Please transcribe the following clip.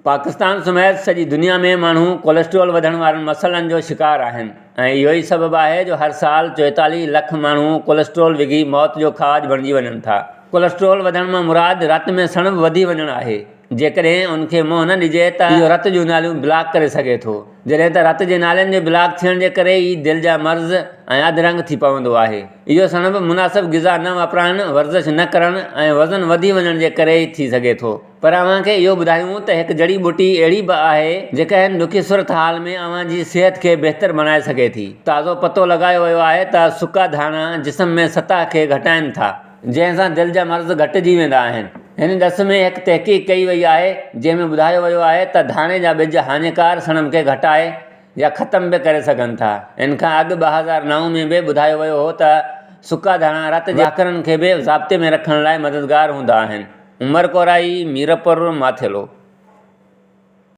پاڪستان سميت سڄي دنيا ۾ ماڻهو ڪوليسٽرول وڌڻ وارن مسئلن جو شڪار آهن ۽ اهو ئي سبب آهي جو هر سال 44 لک ماڻهو ڪوليسٽرول وگهي موت جو کاڄ بڻجي وڃن ٿا. ڪوليسٽرول وڌڻ مان مراد رت ۾ سڻڀ وڌي وڃڻ آهي. جيڪڏهن ان کي منهن نه ڏجي ته اهو رت جون ناليون بلاڪ ڪري سگهي ٿو. جڏهن ته رت جي نالين جي بلاڪ ٿيڻ جي ڪري ئي دل جا مرض ۽ اڌ رنگ ٿي پوندو آهي. اهو سڻڀ مناسب غذا نه واپرائڻ، ورزش نه ڪرڻ ۽ وزن وڌي وڃڻ جي ڪري ئي ٿي سگهي ٿو. پر اوهان کي اهو ٻڌايون ته هڪ جڙي ٻوٽي اهڙي به آهي جيڪا هن ڏکي صورتحال ۾ اوهان جي صحت کي بهتر بڻائي سگهي ٿي. تازو پتو لڳايو ويو آهي ته سڪا ڌاڻا جسم ۾ سطح کي گهٽائين ٿا جنهن سان دل جا مرض گهٽجي ويندا آهن. هن ڏس ۾ هڪ تحقيق ڪئي وئي آهي جنهن ۾ ٻڌايو ويو آهي ته ڌاڻي جا ٻج هاڃيڪار سڻڀ کي گهٽائي يا ختم به ڪري سگهن ٿا. ان کان اڳ 2009 ۾ به ٻڌايو ويو هو ته سڪا ڌاڻا رت جي وهڪرن کي به ضابطي ۾ رکڻ لاء مددگار هوندا آهن. عمر ڪورائي، ميرپور، ماٿيلو.